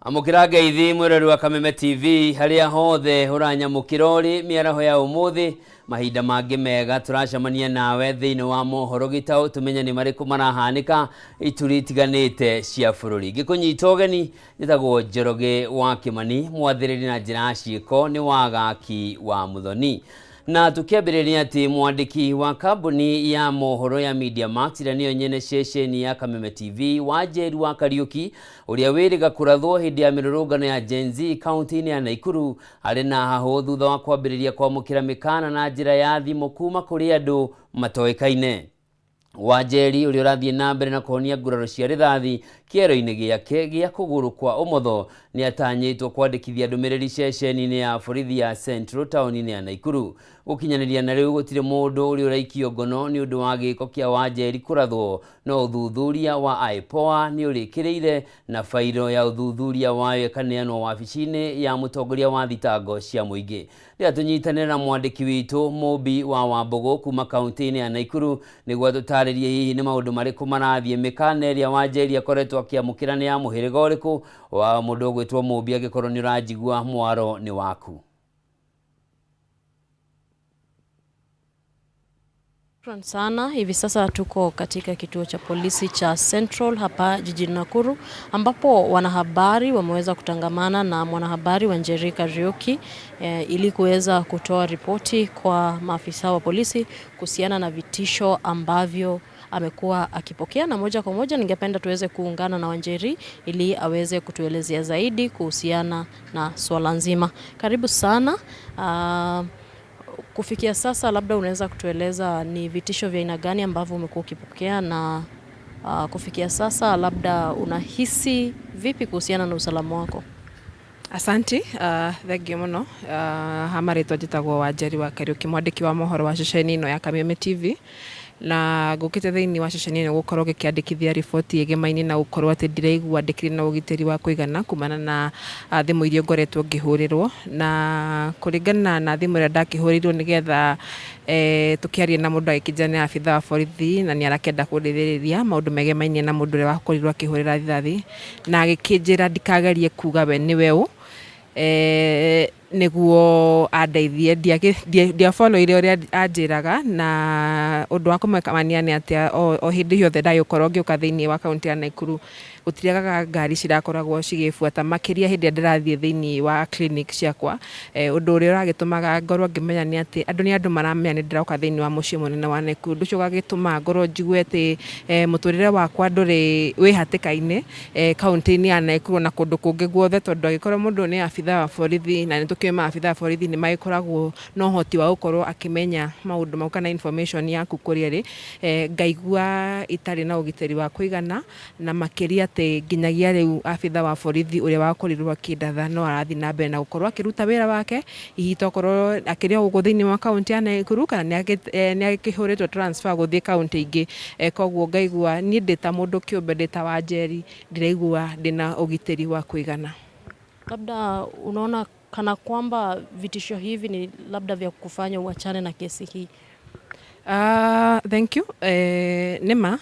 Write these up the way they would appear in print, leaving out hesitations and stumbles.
Amũkĩra ngeithi mwĩrori wa Kameme TV harĩa hothe ũranyamũkĩra ũrĩ mĩaraho ya ũmũthĩ. Mahinda mangĩ mega tũracemania nawe thĩinĩ wa mohoro gĩtaũ, tũmenye nĩ marĩkũ marahanĩka ituri itiganĩte cia bũrũri. Ngĩkũnyita ũgeni, njĩtagwo Njoroge wa Kĩmani, mwathĩrĩri na njĩra ya ciĩko nĩ Wagaki wa Mũthoni. Na tũkĩambĩrĩria atĩ mwandĩki wa kambuni ya mohoro ya Media Max, ĩrĩa nĩyo nyene ceceni ya Kameme TV, Wanjeru wa Kariũki, ũrĩa wĩrĩga kũrathwo hĩndĩ ya mĩrũrũngano ya Gen Z kaunti-inĩ ya Naikuru, arĩ na hahũ thutha wa kwambĩrĩria kwamũkĩra mĩkana na njĩra ya thimũ kuma kũrĩ andũ matoĩkaine. Wanjeri, ũrĩa ũrathiĩ na mbere na kũhonia nguraro cia rithathi kĩero-inĩ gĩake gĩa kũgũrũ kwa ũmotho, nĩ atanyĩtwo kwandĩkithia ndũmĩrĩri ceceni-inĩ ya borithi ya Central taũni-inĩ ya Naikuru. Gũkinyanĩria na rĩu gũtirĩ mũndũ ũrĩ ũraikio ngono nĩ ũndũ wa gĩko kĩa Wanjeri kũrathwo, no ũthuthuria wa IPOA nĩ ũrĩkĩrĩire na bairo ya ũthuthuria wayo ĩkaneanwo wabici-inĩ ya mũtongoria wa thitango cia mũingĩ. Rĩrĩa tũnyitanĩre na mwandĩki witũ Mũmbi wa Wambũgũ kuma kaunti-inĩ ya Naikuru nĩguo atũtarĩrie hihi nĩ maũndũ marĩkũ marathiĩ, mĩkana ĩrĩa Wanjeri akoretwo akĩamũkĩra nĩ ya mũhĩrĩga ũrĩkũ wa mũndũ ũgwĩtwo Mũmbi. Angĩkorwo nĩ ũranjigua, mwaro nĩ waku. Shukran sana. Hivi sasa tuko katika kituo cha polisi cha Central hapa jijini Nakuru, ambapo wanahabari wameweza kutangamana na mwanahabari Wanjeri Kariuki ili kuweza kutoa ripoti kwa maafisa wa polisi kuhusiana na vitisho ambavyo amekuwa akipokea, na moja kwa moja ningependa tuweze kuungana na Wanjeri ili aweze kutuelezea zaidi kuhusiana na swala nzima. Karibu sana. Kufikia sasa labda unaweza kutueleza ni vitisho vya aina gani ambavyo umekuwa ukipokea, na kufikia sasa labda unahisi vipi kuhusiana na usalama wako? Asanti, thengio mũno. Ha marĩtwa njĩtagwo Wanjeri wa Kariũki, mwandĩki wa mohoro wa ceceni ĩno ya Kameme TV, na ngũkĩte thĩinĩ wa ceceni ĩno gũkorwo ngĩkĩandĩkithia riboti ĩgemaine na gũkorwo atĩ ndiraigua ndĩkĩrĩ na ũgitĩri wa kũigana kumana na thimũ iria ngoretwo ngĩhũrĩrwo. Na kũringana na thimũ ĩrĩa ndakĩhũrĩirwo nĩgetha tũkĩarie na mũndũ, agĩkĩnjĩra nĩ abithaa wa borithi na nĩ arakĩenda kũndeithĩrĩria maũndũ megemainie na mũndũ ũrĩa wakorirwo akĩhũrĩra rithathi, na agĩkĩnjĩra ndikagerie kuga we nĩwe ũ nĩguo andeithie. Ndiafollow-ire ũrĩa anjĩraga, na ũndũ wa kũmakania nĩ atĩ o hĩndĩ ciothe ndagĩkorwo ngĩũka thĩinĩ wa kaunti ya Nakuru, gũtiriagaga ngari cirakoragwo cigĩbuata, makĩria hĩndĩ ĩrĩa ndĩrathiĩ thĩinĩ wa clinic ciakwa. Ũndũ ũrĩa ũragĩtũmaga ngorwo ngĩmenya nĩ atĩ andũ nĩ andũ maramenya nĩ ndĩroka thĩinĩ wa mũciĩ mũnene wa Nakuru. Ũndũ ũcio ũgagĩtũma ngorwo njigue atĩ mũtũrĩre wakwa ndũrĩ wĩ hatĩka-inĩ kaunti-inĩ ya Nakuru na kũndũ kũngĩ guothe, tondũ angĩkorwo mũndũ nĩ abithaa wa borithi, na nĩ tũkĩũĩ maabithaa a borithi nĩ magĩkoragwo na ũhoti wa gũkorwo akĩmenya maũndũ mau kana information yaku kũrĩa ĩrĩ, ngaigua itarĩ na ũgitĩri wa kũigana, na makĩria atĩ nginyagia rĩu abithaa wa borithi ũrĩa wakorirwo akĩndatha no arathiĩ na mbere na gũkorwo akĩruta wĩra wake, hihi tokorwo akĩrĩ o gũkũ thĩinĩ wa kaunti ya Nakuru kana nĩ akĩhũrĩtwo transfer gũthiĩ kaunti ingĩ. Koguo ngaigua niĩ ndĩ ta mũndũ kĩũmbe, ndĩ ta Wanjeri, ndiraigua ndĩna ũgitĩri wa kũigana. Labda unaona kana kwamba vitisho hivi ni labda vya kufanya uachane na kesi hii? Thank you. Nĩma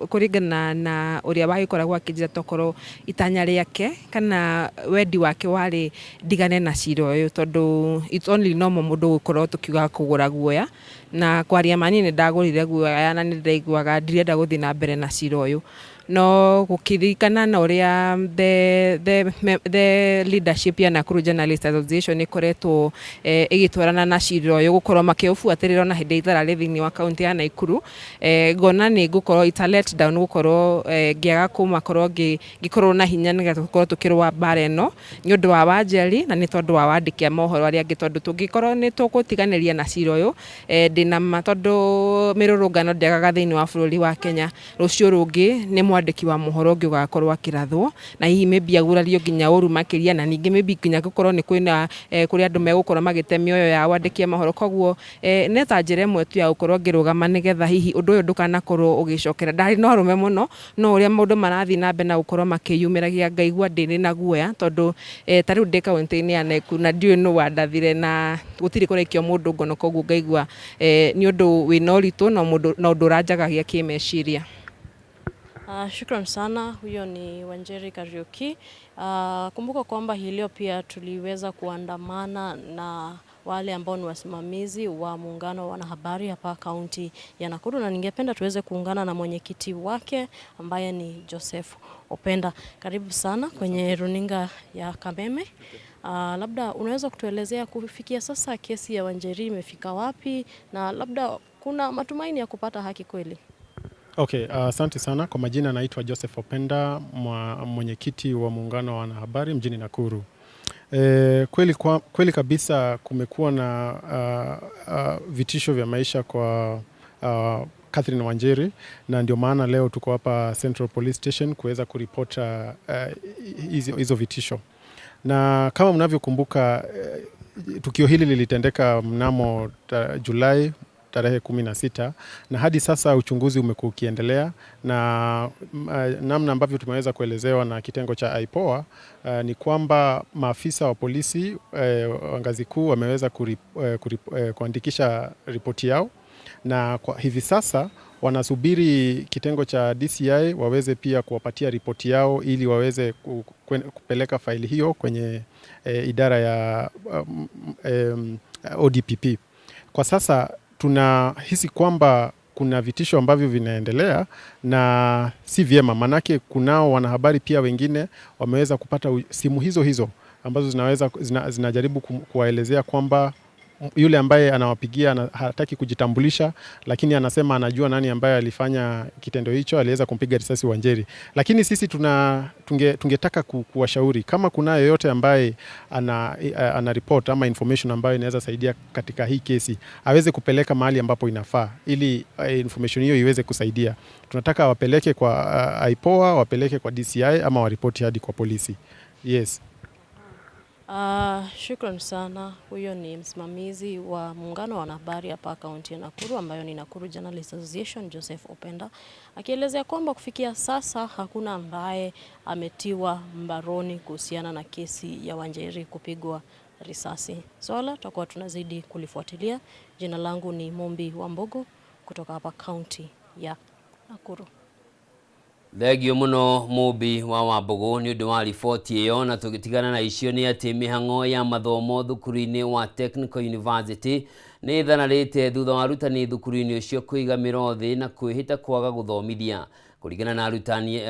kũringana na ũrĩa wagĩkoragwo akĩnjĩra, tokorwo itanya rĩake kana wendi wake warĩ ndigane na cira ũyũ, tondũ it's only normal mũndũ gũkorwo tũkiuga kũgũra guoya, na kwaria ma niĩ nĩ ndagũrire guoya na nĩ ndĩraiguaga ndirenda gũthiĩ na mbere na cira ũyũ. No gũkĩringana na ũrĩa the leadership ya Nakuru Journalist Association ĩkoretwo ĩgĩtwarana na cira ũyũ, gũkorwo makĩũbuatĩrĩra ona hĩndĩ itararĩ thĩinĩ wa kaunti ya Nakuru, ngona nĩ ngũkorwo it's a let down gũkorwo ngĩaga kũmakorwo ngĩkorwo na hinya nĩgetha tũkorwo tũkĩrũa mbara ĩno nĩ ũndũ wa Wanjeri na nĩ tondũ wa wandĩki a mohoro arĩa angĩ, tondũ tũngĩkorwo nĩ tũgũtiganĩria na cira ũyũ, ndĩna ma tondũ mĩrũrũngano ndĩagaga thĩinĩ wa bũrũri wa Kenya, rũciũ rũngĩ nĩ mwandĩki wa mohoro ũngĩ ũgakorwo akĩrathwo na hihi maybe agurario nginya ũru makĩria, na ningĩ maybe nginya gũkorwo nĩ kwĩna kũrĩ andũ megũkorwo magĩte mĩoyo yao andĩki a mohoro. Koguo nĩ ta njĩra ĩmwe tu ya gũkorwo ngĩrũgama nĩgetha hihi ũndũ ũyũ ndũkanakorwo ũgĩcokera. Ndarĩ na ũrũme mũno, no ũrĩa maũndũ marathiĩ na mbere na gũkorwo makĩyumĩragia, ngaigua ndĩrĩ na guoya, tondũ ta rĩu ndĩ kaunti-inĩ ya Nakuru na ndiũĩ nũ wandathire na gũtirĩ kũraikio mũndũ ngono, koguo ngaigua nĩ ũndũ wĩna ũritũ na ũndũ ũranjagagia kĩmeciria. Shukran sana. Huyo ni Wanjeri Kariuki. Kumbuka kwamba hii leo pia tuliweza kuandamana na wale ambao ni wasimamizi wa muungano wa wanahabari hapa kaunti ya Nakuru, na ningependa tuweze kuungana na mwenyekiti wake ambaye ni Joseph Openda. Karibu sana kwenye runinga ya Kameme. Labda unaweza kutuelezea kufikia sasa kesi ya Wanjeri imefika wapi na labda kuna matumaini ya kupata haki kweli? Okay, asante sana. Kwa majina naitwa Joseph Openda, mwenyekiti wa muungano wa wanahabari mjini Nakuru. Kweli kabisa kumekuwa na vitisho vya maisha kwa Catherine Wanjeri, na ndio maana leo tuko hapa Central Police Station kuweza kuripota hizo vitisho. Na kama mnavyokumbuka, tukio hili lilitendeka mnamo Julai tarehe 16 na hadi sasa uchunguzi umekuwa ukiendelea, na namna ambavyo tumeweza kuelezewa na kitengo cha IPOA ni kwamba maafisa wa polisi wa ngazi kuu wameweza kuandikisha ripoti yao, na kwa hivi sasa wanasubiri kitengo cha DCI waweze pia kuwapatia ripoti yao ili waweze kupeleka faili hiyo kwenye idara ya ODPP. Kwa sasa tunahisi kwamba kuna vitisho ambavyo vinaendelea na si vyema, manake kunao wanahabari pia wengine wameweza kupata simu hizo hizo ambazo zinajaribu kuwaelezea kwamba yule ambaye anawapigia hataki kujitambulisha, lakini anasema anajua nani ambaye alifanya kitendo hicho, aliweza kumpiga risasi Wanjeri. Lakini sisi tungetaka kuwashauri kama kuna yeyote ambaye ana report ama information ambayo inaweza saidia katika hii kesi, aweze kupeleka mahali ambapo inafaa ili information hiyo iweze kusaidia. Tunataka wapeleke kwa IPOA, wapeleke kwa DCI ama waripoti hadi kwa polisi. Yes. Shukran sana. Huyo ni msimamizi wa muungano wa wanahabari hapa kaunti ya Nakuru ambayo ni Nakuru Journalists Association, Joseph Openda, akielezea kwamba kufikia sasa hakuna ambaye ametiwa mbaroni kuhusiana na kesi ya Wanjeri kupigwa risasi. Swala tutakuwa tunazidi kulifuatilia. Jina langu ni Mumbi Wambugu kutoka hapa kaunti ya Nakuru. Thengio muno Mumbi wa Wambugu ni undu wa riboti iyo. Na tugitigana na icio ni ati mihango ya mathomo thukuru-ini wa Technical University ni ithanarite thutha wa arutani thukuru-ini ucio kuiga mĩro thĩ na kwĩhĩta kwaga gũthomithia. Kũringana na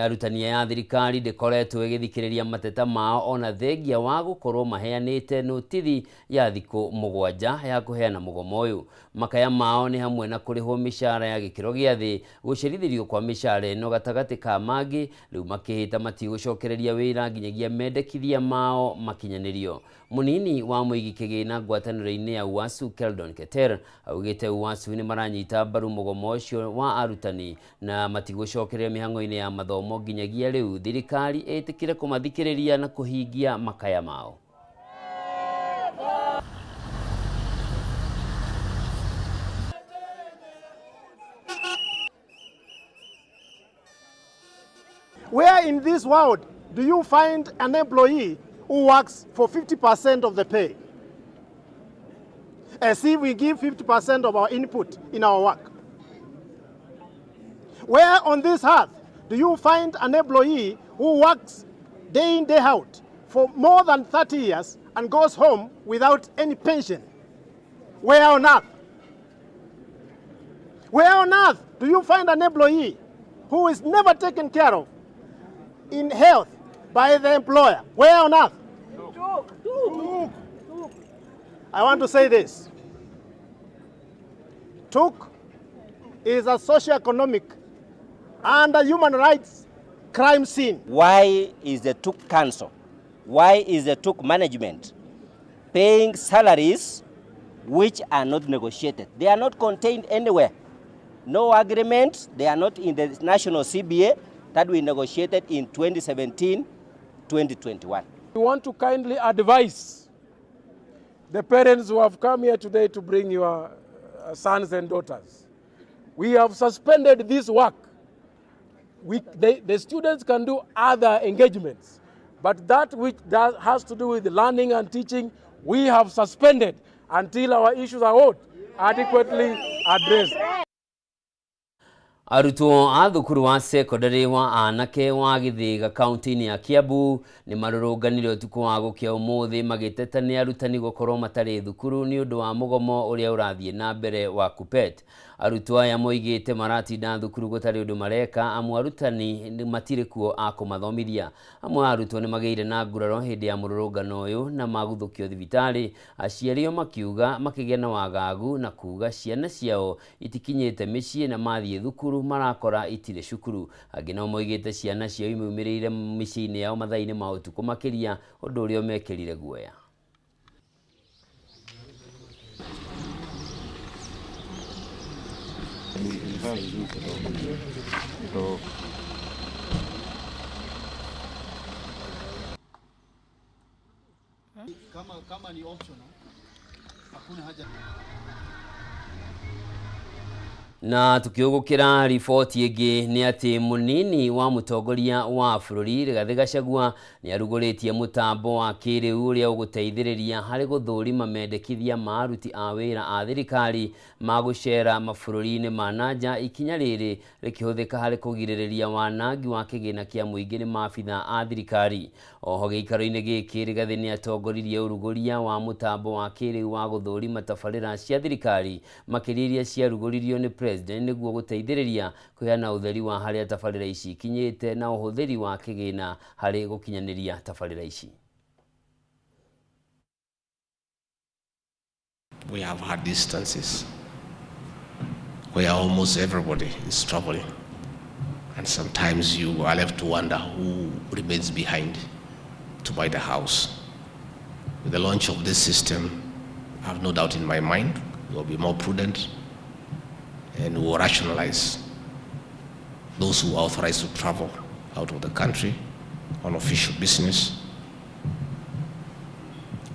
arutani ya thirikari ndĩkoretwo ĩgĩthikĩrĩria mateta mao ona thengia wa gũkorwo maheanĩte notithi ya thikũ 7 ya kũheana mũgomo ũyũ. Makaya mao nĩ hamwe na kũrĩhwo mĩcara ya gĩkĩro gĩa thĩ, gũcerithĩrio kwa mĩcara ĩno gatagatĩ ka mangĩ. Rĩu makĩhĩta matigũcokereria wĩra nginyagia mendekithia mao makinyanĩrio. Munini wa mũigi kĩgĩna ngwatanĩro-inĩ ya UASU Keldon Keter augĩte UASU nĩ maranyita mbaru mũgomo ũcio wa arutani na matigũcokereria mĩhang'o-inĩ ya mathomo nginyagia rĩu thirikari ĩtĩkĩre kũmathikĩrĩria na kũhingia makaya mao. Where in this world do you find an employee who works for 50% of the pay? As if we give 50% of our input in our work. Where on this earth do you find an employee who works day in, day out for more than 30 years and goes home without any pension? Where on earth? Where on earth do you find an employee who is never taken care of in health by the employer? Where on earth? Tuk. I want to say this. Tuk is a socio-economic and a human rights crime scene. Why is the Tuk Council, why is the Tuk management paying salaries which are not negotiated? They are not contained anywhere. No agreement, they are not in the national CBA that we negotiated in 2017, 2021. We want to kindly advise the parents who have come here today to bring your sons and daughters. We have suspended this work. The students can do other engagements, but that which has to do with learning and teaching, we have suspended until our issues are adequately addressed. Arutwo a thukuru wa sekondarĩ wa anake wa Gĩthĩga kaunti-inĩ ya Kiambu nĩ marũrũnganire ũtukũ wa gũkĩa ũmũthĩ magĩteta nĩ arutani gũkorwo matarĩ thukuru nĩ ũndũ wa mũgomo ũrĩa ũrathiĩ na mbere wa KUPPET. Arutwo aya moigĩte maratinda thukuru gũtarĩ ũndũ mareka amu arutani matirĩ kuo a kũmathomithia. Amwe a arutwo nĩ magĩire na nguraro hĩndĩ ya mũrũrũngano ũyũ na maguthũkio thibitarĩ, aciari o makiuga makĩgĩa na wagagu na kuga ciana ciao itikinyĩte mĩciĩ na mathiĩ thukuru marakora itirĩ cukuru. Angĩ nao moigĩte ciana ciao imaumĩrĩire mĩciĩ-inĩ yao mathaa-inĩ ma ũtukũ makĩria, ũndũ ũrĩa ũmekĩrire guoya. Na tukiugukira riboti ĩngĩ nĩ atĩ mũnini wa mũtongoria wa bũrũri Rigathĩ Gachagua nĩ arugũrĩtie mũtambo wa kĩrĩu ũrĩa ũgũteithĩrĩria harĩ gũthũrima mendekithia ma aruti a wĩra a thirikari ma gũcera mabũrũri-inĩ ma nanja, ikinya rĩrĩ rĩkĩhũthĩka harĩ kũgirĩrĩria wanangi wa kĩgĩna kĩa mũingĩ nĩ maabitha a thirikari. Oho gĩikaro-inĩ gĩkĩ Rigathĩ nĩ atongoririe ũrugũria wa mũtambo wa kĩrĩu wa gũthũrima tabarĩra cia thirikari makĩria iria ciarugũririo nĩ president nĩguo gũteithĩrĩria kũheana ũtheri wa harĩa tabarĩra ici ikinyĩte na ũhũthĩri wa kĩgĩna harĩ gũkinyanĩria tabarĩra ici. We have had instances where almost everybody is traveling, and sometimes you are left to wonder who remains behind to buy the house. With the launch of this system, I have no doubt in my mind we will be more prudent and we will rationalize those who are authorized to travel out of the country on official business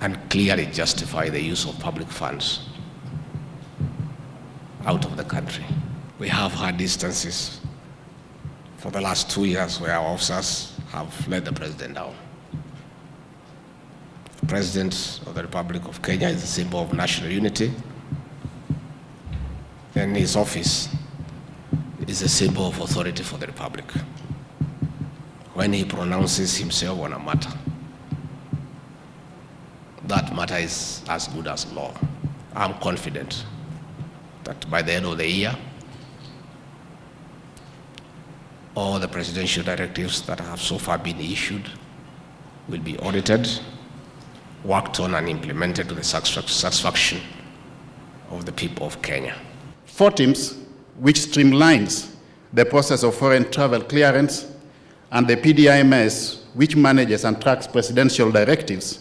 and clearly justify the use of public funds out of the country. We have had instances for the last 2 years where our officers have let the president down. The President of the Republic of Kenya is a symbol of national unity, and his office is a symbol of authority for the Republic. When he pronounces himself on a matter, that matter is as good as law. I'm confident that by the end of the year, all the presidential directives that have so far been issued will be audited, worked on and implemented to the satisfaction of the people of Kenya. ForTIMS, which streamlines the process of foreign travel clearance, and the PDIMS, which manages and tracks presidential directives,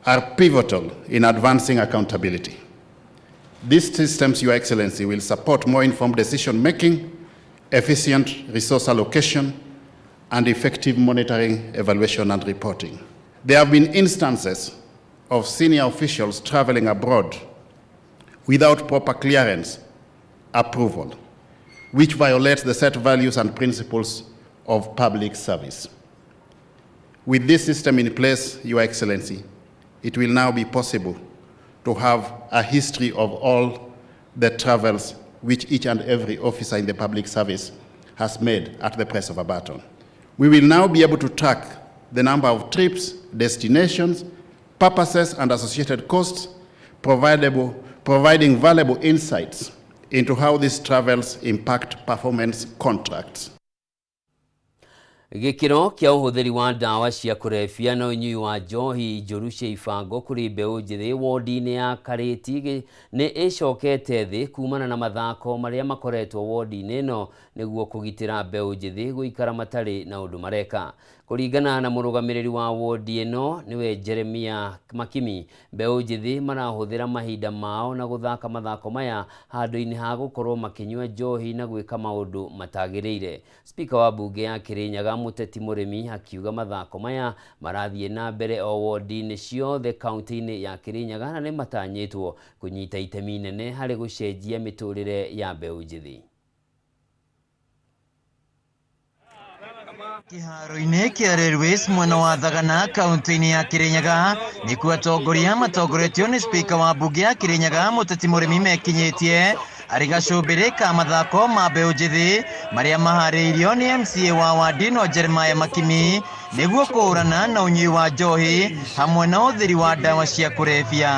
are pivotal in advancing accountability. These systems, Your Excellency, will support more informed decision-making, efficient resource allocation, and effective monitoring, evaluation, and reporting. There have been instances of senior officials traveling abroad without proper clearance approval, which violates the set values and principles of public service. With this system in place, Your Excellency, it will now be possible to have a history of all the travels which each and every officer in the public service has made at the press of a button. We will now be able to track the number of trips, destinations, purposes, and associated costs, providing valuable insights into how these travels impact performance contracts. Gĩkĩro kĩa ũhũthĩri wa ndawa cia kũrebia na ũnyui wa njohi njũru cia ibango kũrĩ mbeũ njĩthĩ wodi-inĩ ya Karĩti nĩ ĩcokete thĩ kumana na mathako marĩa makoretwo wodi-inĩ ĩno nĩguo kũgitĩra mbeũ njĩthĩ gũikara matarĩ na ũndũ mareka. Kũringana na mũrũgamĩrĩri wa wodi ĩno nĩwe Jeremia Makimi, mbeũ njĩthĩ marahũthĩra mahinda mao na gũthaka mathako maya handũ-inĩ ha gũkorwo makĩnyua njohi na gwĩka maũndũ matagĩrĩire. Spika wa mbunge ya Kĩrĩnyaga Mũteti Mũrĩmi akiuga mathako maya marathiĩ na mbere o wodi-inĩ ciothe kaunti-inĩ ya Kĩrĩnyaga na nĩ matanyĩtwo kũnyita itemi inene harĩ gũcenjia mĩtũrĩre ya mbeũ njĩthĩ. Kĩharo-inĩ kĩa Railways mwena wa Thagana kaunti-inĩ ya Kĩrĩnyaga nĩkuo atongoria matongoretio nĩ spika wa mbunge ya Kĩrĩnyaga Mũteti Mũrĩmi mekinyĩtie Arĩ gacũmbĩrĩ ka mathako ma mbeũ njĩthĩ marĩa maharĩirio nĩ MCA wa Wandino Jeremiah Makimi nĩguo kũhũrana na ũnyui wa njohi hamwe na ũhũthĩri wa ndawa cia kũrebia.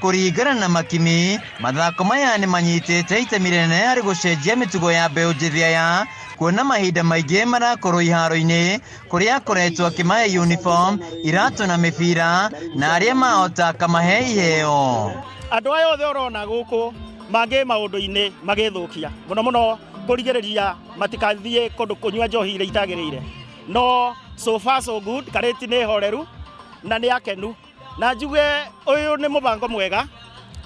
Kũringana na Makimi, mathako maya nĩ manyitĩte itemi rĩnene harĩ gũcenjia mĩtugo ya mbeũ njĩthĩ aya, kuona mahinda maingĩ marakorwo iharo-inĩ kũrĩa akoretwo akĩmahe uniform, iratũ na mĩbira, na arĩa mahota akamahe iheo. Andũ aya othe ũrona gũkũ mangĩ maũndũ-inĩ magĩthũkia mũno mũno kũrigĩrĩria matikathiĩ kũndũ kũnyua njohi iria itagĩrĩire, no so far so good, Karĩti nĩ horeru na nĩ akenu, na njuge ũyũ nĩ mũbango mwega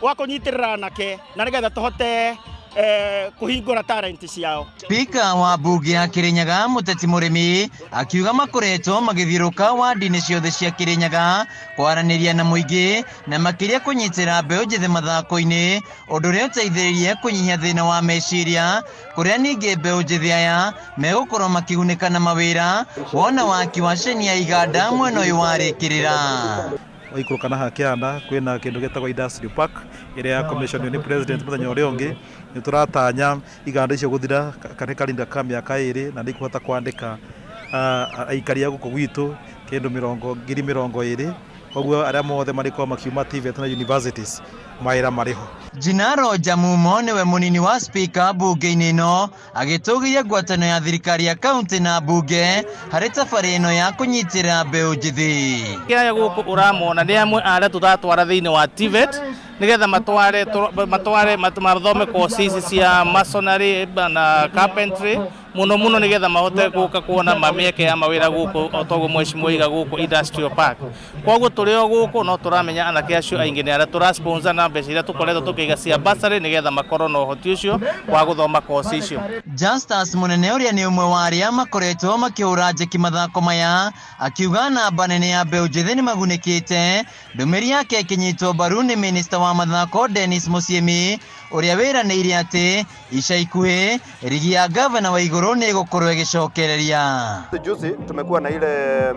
wa kũnyitĩrĩra anake na nĩgetha tũhote kũhingũra talent ciao. Spika wa mbunge ya Kirinyaga Mũteti Mũrĩmi akiuga makoretwo magĩthiũrũka wandi-inĩ ciothe cia Kirinyaga kwaranĩria na mũingĩ na makĩria kũnyitĩra mbeũ njĩthĩ mathako-inĩ, ũndũ ũrĩa ũteithĩrĩirie kũnyihia thĩna wa meciria, kũrĩa ningĩ mbeũ njĩthĩ aya megũkorwo makĩgunĩka na mawĩra wona waki wa ceni ya iganda mwena ũyũ warĩkĩrĩra. Waikũrũka na hakianda kwĩna kĩndũ gĩtagwo industrial park ĩrĩa ya commission nĩ president mũthenya ũrĩa ũngĩ. Nĩ tũratanya iganda icio gũthira karĩ karinda ka mĩaka ĩrĩ, na nĩ ikũhota kwandĩka aikari a gũkũ gwitũ kĩndũ mĩrongo ngiri mĩrongo ĩrĩ. Koguo arĩa mothe marĩkorwo makiuma TVET na universities, mawĩra marĩ ho. Jinaro Jamumo nĩwe mũnini wa spika mbunge-inĩ ĩno agĩtũgĩria ngwatanĩro ya thirikari ya kaunti na mbunge harĩ tabarĩ ĩno ya kũnyitĩrĩra mbeũ njĩthĩ. Kĩrĩa gũkũ ũramona nĩ amwe arĩa tũratwara thĩinĩ wa TVET nĩgetha matware mathome course ici cia masonry na carpentry mũno mũno, nĩgetha mahote gũka kuona mĩeke ya mawĩra gũkũ o toguo mheshimiwa oiga gũkũ industrial park. Koguo tũrĩ o gũkũ no tũramenya anake acio aingĩ nĩ arĩa tũra sponsor na mbeca iria tũkoretwo tũkĩiga cia bursary, nĩgetha makorwo na ũhoti ũcio wa gũthoma course icio. Justus Mũnene ũrĩa nĩ ũmwe wa arĩa makoretwo makĩhũra njeki mathako maya akiuga namba nene ya mbeũ njĩthĩ nĩ magunĩkĩte. Ndũmĩrĩri yake ĩkĩnyitwo mbaru nĩ minista wa mathako Dennis Musyimi, ũrĩa wĩranĩire atĩ ica ikuhĩ rigi ya gavana wa igũrũ nĩ ĩgũkorwo ĩgĩcokereria. Juzi tumekuwa na ile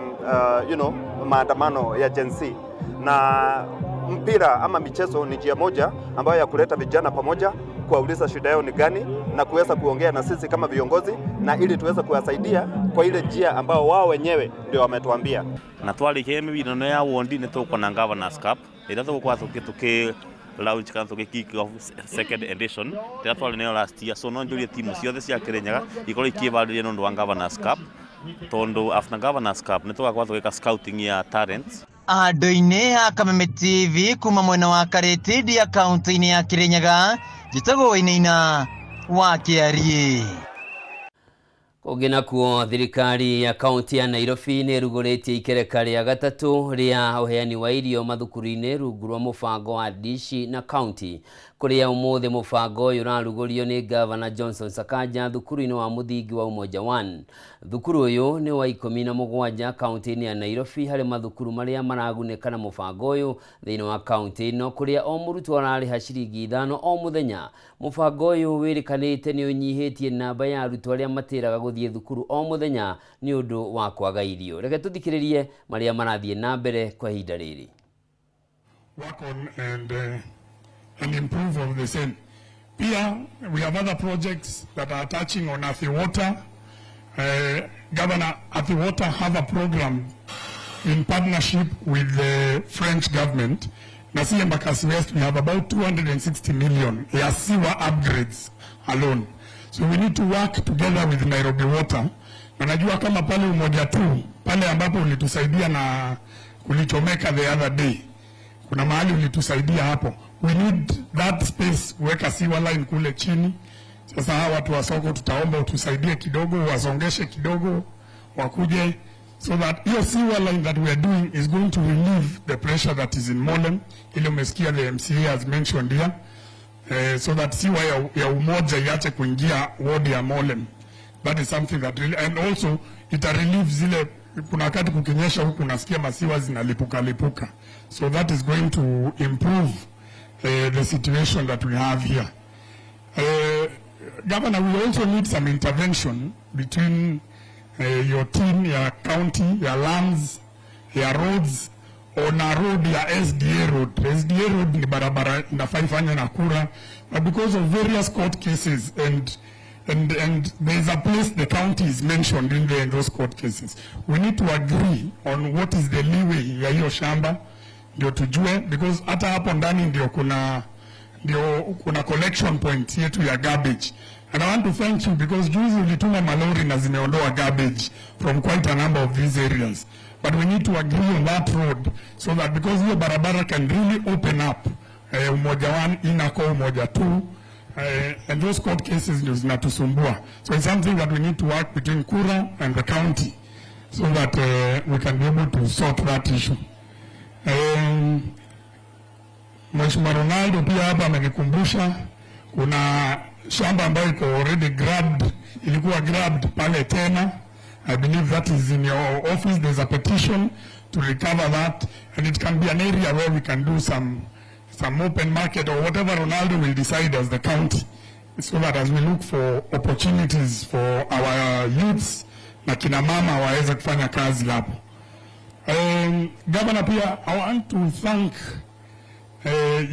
maandamano ya Gen Z, na mpira ama michezo ni njia moja ambayo ya kuleta vijana pamoja, kuwauliza shida yao ni gani na kuweza kuongea na sisi kama viongozi, na ili tuweze kuwasaidia kwa ile njia ambao wao wenyewe ndio wametuambia. Na twarikia mĩbirano ya wondi nĩ tũkuona Governors Cup ĩrĩa tũgũkorwo tũkĩ launch kana tũgĩ kick off second edition ĩrĩa twarĩ nayo last year. So no njũrie timu ciothe cia Kirinyaga ikorwo ikĩĩharĩria nĩ ũndũ wa Governors Cup, tondũ after Governors Cup nĩ tũgakorwo tũgĩka scouting ya talents. Handũ-inĩ ha Kameme TV kuma mwena wa Karĩti Ndia kaunti-inĩ ya Kirinyaga, njĩtagwo Wainaina wa Kĩariĩ. Kũngĩ nakuo, thirikari ya kaunti ya Nairobi nĩ ĩrugũrĩtie ikereka rĩa gatatũ rĩa ũheani wa irio mathukuru-inĩ rungu rwa mũbango wa Dishi na kaunti, kũrĩa ũmũthĩ mũbango ũyũ ũrarugũrio nĩ Gavana Johnson Sakaja thukuru-inĩ wa mũthingi wa Umoja One. Thukuru ũyũ nĩ wa 17 kaunti-inĩ ya Nairobi harĩ mathukuru marĩa maragunĩka na mũbango ũyũ thĩinĩ wa kaunti ĩno, kũrĩa o mũrutwo ararĩha ciringi 5 o mũthenya. Mũbango ũyũ wĩrĩkanĩte nĩ ũnyihĩtie namba ya arutwo arĩa matĩraga gũthiĩ thukuru o mũthenya nĩ ũndũ wa kwaga irio. Reke tũthikĩrĩrie marĩa marathiĩ na mbere kwa ihinda rĩrĩ. Work on and improve on the same. Pia we have other projects that are touching on Athi Water. Governor, Athi Water have a program in partnership with the French government. Na si Embakasi West, we have about 260 million ya sewer upgrades alone. So we need to work together with Nairobi Water. Na najua kama pale Umoja tu, pale ambapo ulitusaidia na kulichomeka the other day, kuna mahali ulitusaidia hapo. We need that space kuweka sewer line kule chini. Sasa hawa watu wa soko tutaomba utusaidie kidogo, wasongeshe kidogo, wakuje so that hiyo sewer line that we are doing is going to relieve the pressure that is in Mowlem. Ile umesikia the MCA has mentioned here. So that sewer ya Umoja iache kuingia ward ya Mowlem. That is something that really, and also ita relieve zile, kuna wakati kukinyesha huku unasikia masewer zinalipuka lipuka. So that is going to improve the situation that we have here. Governor, we also need some intervention between your team, ya county, ya lands, ya roads. Ona road ya SDA Road. SDA Road ni barabara inafaa ifanywe na KURA, but because of various court cases and there's a place the county is mentioned in there in those court cases. We need to agree on what is the leeway ya hiyo shamba ndio tujue, because hata hapo ndani ndio kuna collection point yetu ya garbage. And I want to thank you because juzi ulituma malori na zimeondoa garbage from quite a number of these areas. But we need to agree on that road so that, because hiyo barabara can really open up Umoja 1 inako Umoja 2, and those court cases ndio zinatusumbua. So it's something that we need to work between KURA and the county so that we can be able to sort that issue. Mheshimiwa Ronaldo pia hapa amenikumbusha kuna shamba ambayo iko already grabbed, ilikuwa grabbed pale tena. I believe that is in your office. There's a petition to recover that, and it can be an area where we can do some open market or whatever Ronaldo will decide as the county, so that as we look for opportunities for our youths na kina mama waweze kufanya kazi hapo. Governor, pia I want to thank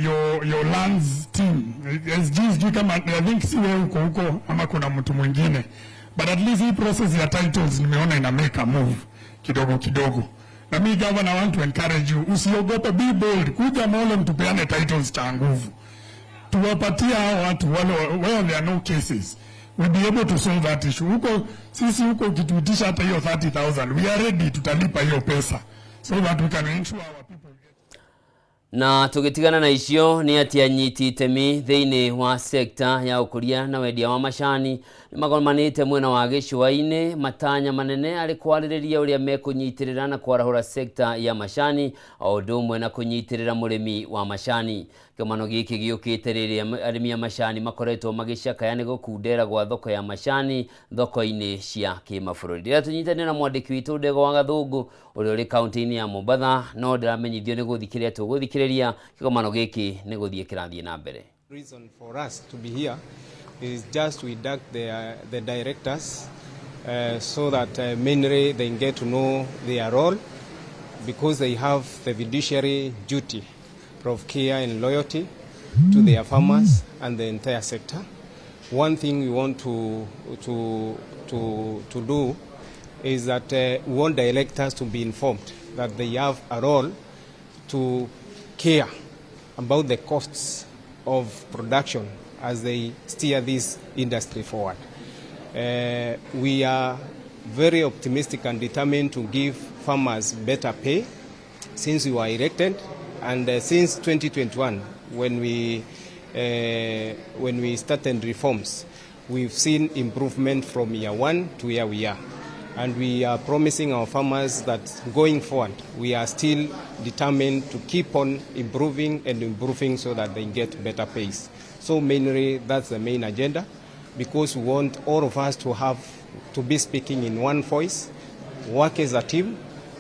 your lands team. SG, sijui kama, I think si wewe uko huko ama kuna mtu mwingine, but at least hii process ya titles nimeona ina make a move kidogo kidogo. Na mi, governor, I want to encourage you, usiogope, be bold, kuja Molo mtupeane titles cha nguvu, tuwapatie hao watu wale where there are no cases, we'll be able to solve that issue. Huko sisi huko ukituitisha hata hiyo 30,000, we are ready, tutalipa hiyo pesa so that we can ensure our people Na tũgĩtigana na icio nĩ atĩ anyiti itemi thĩinĩ wa sekta ya ũkũria na wendia wa macani nĩ magomanĩte mwena wa gĩcũa-inĩ, matanya manene arĩ kwarĩrĩria ũrĩa mekũnyitĩrĩra na kwarahũra sekta ya macani o ũndũ ũmwe na kũnyitĩrĩra mũrĩmi wa macani. Kĩgomano gĩkĩ gĩũkĩte rĩrĩa arĩmi a macani makoretwo magĩcakaya nĩ gũkundera gwa thoko ya macani thoko-inĩ cia kĩmabũrũri. Rĩrĩa tũnyitanĩre na mwandĩki witũ Ndego wa Gathũngũ ũrĩa ũrĩ kaunti-inĩ ya Mombatha, no ndĩramenyithio nĩ gũthikĩrĩria tũgũthikĩrĩria kĩgomano gĩkĩ nĩ gũthiĩ kĩrathiĩ na mbere. Reason for us to be here is just to induct the directors so that mainly they get to know their role, because they have the fiduciary duty of care and loyalty to their farmers and the entire sector. One thing we want to do is that we want directors to be informed that they have a role to care about the costs of production as they steer this industry forward. We are very optimistic and determined to give farmers better pay since we were elected, and since 2021 when we started reforms, we've seen improvement from year one to where we are. And we are promising our farmers that going forward, we are still determined to keep on improving and improving so that they get better pays. So mainly that's the main agenda, because we want all of us to have to be speaking in one voice, work as a team,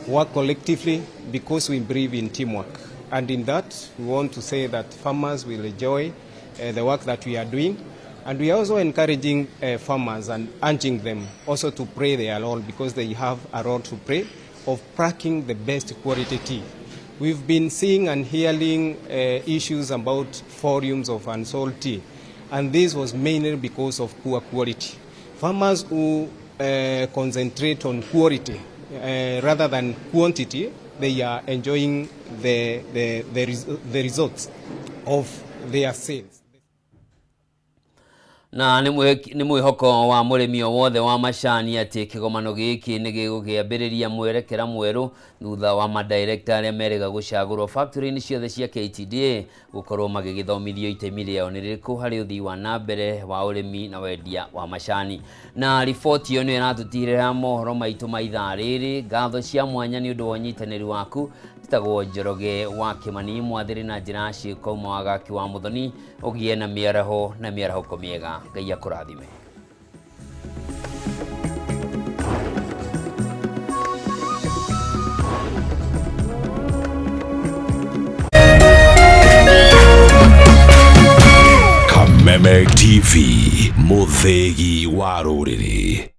work collectively, because we believe in teamwork. And in that, we want to say that farmers will enjoy the work that we are doing. And we are also encouraging farmers and urging them also to play their role, because they have a role to play of packing the best quality tea. We've been seeing and hearing issues about volumes of unsold tea, and this was mainly because of poor quality. Farmers who concentrate on quality rather than quantity, they are enjoying the results of their sales. Na nĩ mwĩhoko wa mũrĩmi o wothe wa macani atĩ kĩgomano gĩkĩ nĩ gĩgũkĩambĩrĩria mwerekera mwerũ thutha wa madirekta arĩa merĩga gũcagũrwo factory-inĩ ciothe cia KTDA gũkorwo magĩgĩthomithio itemi rĩao nĩ rĩrĩkũ harĩ ũthii wa na mbere wa ũrĩmi na wendia wa macani. Na riboti ĩyo nĩyo ĩratũtigĩrĩra mohoro maitũ ma ithaa rĩrĩ. Ngatho cia mwanya nĩ ũndũ wa ũnyitanĩri waku. Njĩtagwo Njoroge wa Kĩmani, mwathĩrĩ na njĩra ya ciĩko uma wagaki wa Mũthoni. Ũgĩe na mĩaraho na mĩarahũko mĩega. Ngai akũrathime. Kameme TV, mũthĩgi wa rũrĩrĩ.